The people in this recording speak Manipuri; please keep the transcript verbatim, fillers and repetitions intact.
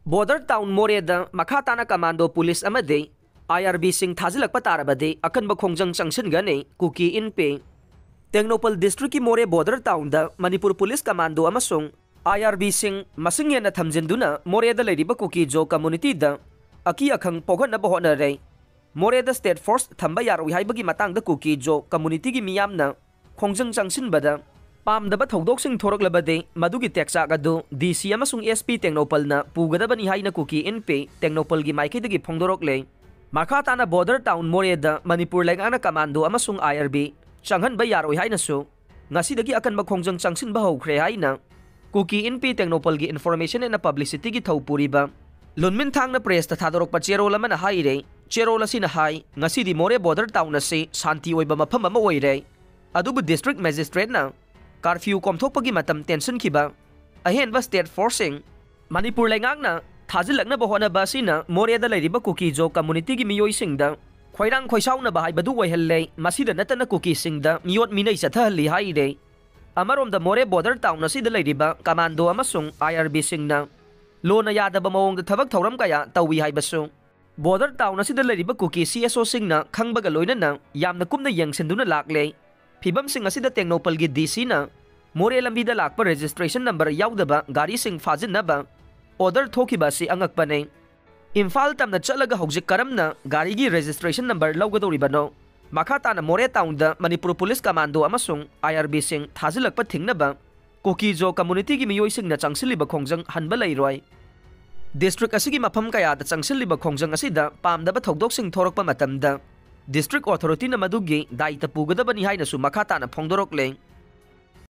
Border town ꯃꯣꯔꯦꯗ ꯃꯈꯥ ꯇꯥꯅ commando, police ꯑꯃꯗꯤ I R Bꯁꯤꯡ ꯊꯥꯖꯤꯜꯂꯛꯄ ꯇꯥꯔꯕꯗꯤ ꯑꯀꯟꯕ ꯈꯣꯡꯖꯪ ꯆꯪꯁꯤꯟꯒꯅꯤ ꯀꯨꯀꯤ ꯏꯟꯄꯤ꯫ ꯇꯦꯡꯅꯧꯄꯜ districtꯀꯤ ꯃꯣꯔꯦ border townꯗ ꯃꯅꯤꯄꯨꯔ police commando ꯑꯃꯁꯨꯡ I R Bꯁꯤꯡ ꯃꯁꯤꯡ ꯍꯦꯟꯅ ꯊꯝꯖꯤꯟꯗꯨꯅ ꯃꯣꯔꯦꯗ ꯂꯩꯔꯤꯕ ꯀꯨꯀꯤ ꯖꯣ communityꯗ ꯑꯀꯤ ꯑꯈꯪ ꯄꯣꯛꯍꯟꯅꯕ ꯍꯣꯠꯅꯔꯦ꯫ ꯃꯣꯔꯦꯗ state force ꯊꯝꯕ ꯌꯥꯔꯣꯏ ꯍꯥꯏꯕꯒꯤ ꯃꯇꯥꯡꯗ ꯀꯨꯀꯤ ꯖꯣ communityꯒꯤ ꯃꯤꯌꯥꯝꯅ ꯈꯣꯡꯖꯪ ꯆꯪꯁꯤꯟꯕꯗ ꯄꯥꯝꯗꯕ ꯊꯧꯗꯣꯛꯁꯤꯡ ꯊꯣꯔꯛꯂꯕꯗꯤ ꯃꯗꯨꯒꯤ ꯇꯦꯛꯆꯥꯛ ꯑꯗꯨ D C ꯑꯃꯁꯨꯡ S P ꯇꯦꯡꯅꯧꯄꯜꯅ ꯄꯨꯒꯗꯕꯅꯤ ꯍꯥꯏꯅ ꯀꯨꯀꯤ ꯏꯟꯄꯤ ꯇꯦꯡꯅꯧꯄꯜꯒꯤ ꯃꯥꯏꯀꯩꯗꯒꯤ ꯐꯣꯡꯗꯣꯔꯛꯂꯦ꯫ ꯃꯈꯥ ꯇꯥꯅ border town ꯃꯣꯔꯦꯗ ꯃꯅꯤꯄꯨꯔ ꯂꯩꯉꯥꯛꯅ commando ꯑꯃꯁꯨꯡ I R B ꯆꯪꯍꯟꯕ ꯌꯥꯔꯣꯏ ꯍꯥꯏꯅꯁꯨ ꯉꯁꯤꯗꯒꯤ ꯑꯀꯟꯕ ꯈꯣꯡꯖꯪ ꯆꯪꯁꯤꯟꯕ ꯍꯧꯈ꯭ꯔꯦ ꯍꯥꯏꯅ ꯀꯨꯀꯤ ꯏꯟꯄꯤ ꯇꯦꯡꯅꯧꯄꯜꯒꯤ information and publicityꯒꯤ ꯊꯧ ꯄꯨꯔꯤꯕ ꯂꯨꯟꯃꯤꯟꯊꯥꯡꯅ pressꯇ ꯊꯥꯗꯣꯔꯛꯄ ꯆꯦꯔꯣꯜ ꯑꯃꯅ ꯍꯥꯏꯔꯦ꯫ ꯆꯦꯔꯣꯜ ꯑꯁꯤꯅ ꯍꯥꯏ, ꯉꯁꯤꯗꯤ ꯃꯣꯔꯦ border town ꯑꯁꯤ ꯁꯥꯟꯇꯤ ꯑꯣꯏꯕ ꯃꯐꯝ ꯑꯃ ꯑꯣꯏꯔꯦ꯫ ꯑꯗꯨꯕꯨ district magistrateꯅ curfew ꯀꯣꯝꯊꯣꯛꯄꯒꯤ ꯃꯇꯝ ꯇꯦꯟꯁꯤꯟꯈꯤꯕ, ꯑꯍꯦꯟꯕ state forceꯁꯤꯡ ꯃꯅꯤꯄꯨꯔ ꯂꯩꯉꯥꯛꯅ ꯊꯥꯖꯤꯜꯂꯛꯅꯕ ꯍꯣꯠꯅꯕ ꯑꯁꯤꯅ ꯃꯣꯔꯦꯗ ꯂꯩꯔꯤꯕ ꯀꯨꯀꯤ ꯖꯣ communityꯒꯤ ꯃꯤꯑꯣꯏꯁꯤꯡꯗ ꯈꯣꯏꯔꯥꯡ ꯈꯣꯏꯁꯥꯎꯅꯕ ꯍꯥꯏꯕꯗꯨ ꯑꯣꯏꯍꯜꯂꯦ꯫ ꯃꯁꯤꯗ ꯅꯠꯇꯅ ꯀꯨꯀꯤꯁꯤꯡꯗ ꯃꯤꯑꯣꯠ ꯃꯤꯅꯩ ꯆꯠꯊꯍꯜꯂꯤ ꯍꯥꯏꯔꯦ꯫ ꯑꯃꯔꯣꯝꯗ ꯃꯣꯔꯦ border town ꯑꯁꯤꯗ ꯂꯩꯔꯤꯕ commando ꯑꯃꯁꯨꯡ I R Bꯁꯤꯡꯅ ꯂꯣꯅ ꯌꯥꯗꯕ ꯃꯑꯣꯡꯗ ꯊꯕꯛ ꯊꯧꯔꯝ ꯀꯌꯥ ꯇꯧꯏ ꯍꯥꯏꯕꯁꯨ border town ꯑꯁꯤꯗ ꯂꯩꯔꯤꯕ ꯀꯨꯀꯤ C S Oꯁꯤꯡꯅ ꯈꯪꯕꯒ ꯂꯣꯏꯅꯅ ꯌꯥꯝꯅ ꯀꯨꯞꯅ ꯌꯦꯡꯁꯤꯟꯗꯨꯅ ꯂꯥꯛꯂꯦ꯫ ꯐꯤꯕꯝꯁꯤꯡ ꯑꯁꯤꯗ ꯇꯦꯡꯅꯧꯄꯜꯒꯤ D Cꯅ ꯃꯣꯔꯦ ꯂꯝꯕꯤꯗ ꯂꯥꯛꯄ registration number ꯌꯥꯎꯗꯕ ꯒꯥꯔꯤꯁꯤꯡ ꯐꯥꯖꯤꯟꯅꯕ order ꯊꯣꯛꯈꯤꯕ ꯑꯁꯤ ꯑꯉꯛꯄꯅꯤ꯫ ꯏꯝꯐꯥꯜ ꯇꯝꯅ ꯆꯠꯂꯒ ꯍꯧꯖꯤꯛ ꯀꯔꯝꯅ ꯒꯥꯔꯤꯒꯤ registration number ꯂꯧꯒꯗꯧꯔꯤꯕꯅꯣ? ꯃꯈꯥ ꯇꯥꯅ ꯃꯣꯔꯦ townꯗ ꯃꯅꯤꯄꯨꯔ police commando ꯑꯃꯁꯨꯡ I R Bꯁꯤꯡ ꯊꯥꯖꯤꯜꯂꯛꯄ ꯊꯤꯡꯅꯕ ꯀꯨꯀꯤ ꯖꯣ communityꯒꯤ ꯃꯤꯑꯣꯏꯁꯤꯡꯅ ꯆꯪꯁꯤꯜꯂꯤꯕ ꯈꯣꯡꯖꯪ ꯍꯟꯕ ꯂꯩꯔꯣꯏ꯫ District ꯑꯁꯤꯒꯤ ꯃꯐꯝ ꯀꯌꯥꯗ ꯆꯪꯁꯤꯜꯂꯤꯕ ꯈꯣꯡꯖꯪ ꯑꯁꯤꯗ ꯄꯥꯝꯗꯕ ꯊꯧꯗꯣꯛꯁꯤꯡ ꯊꯣꯔꯛꯄ ꯃꯇꯝꯗ district authorityꯅ ꯃꯗꯨꯒꯤ ꯗꯥꯏꯇ ꯄꯨꯒꯗꯕꯅꯤ ꯍꯥꯏꯅꯁꯨ ꯃꯈꯥ ꯇꯥꯅ ꯐꯣꯡꯗꯣꯔꯛꯂꯦ꯫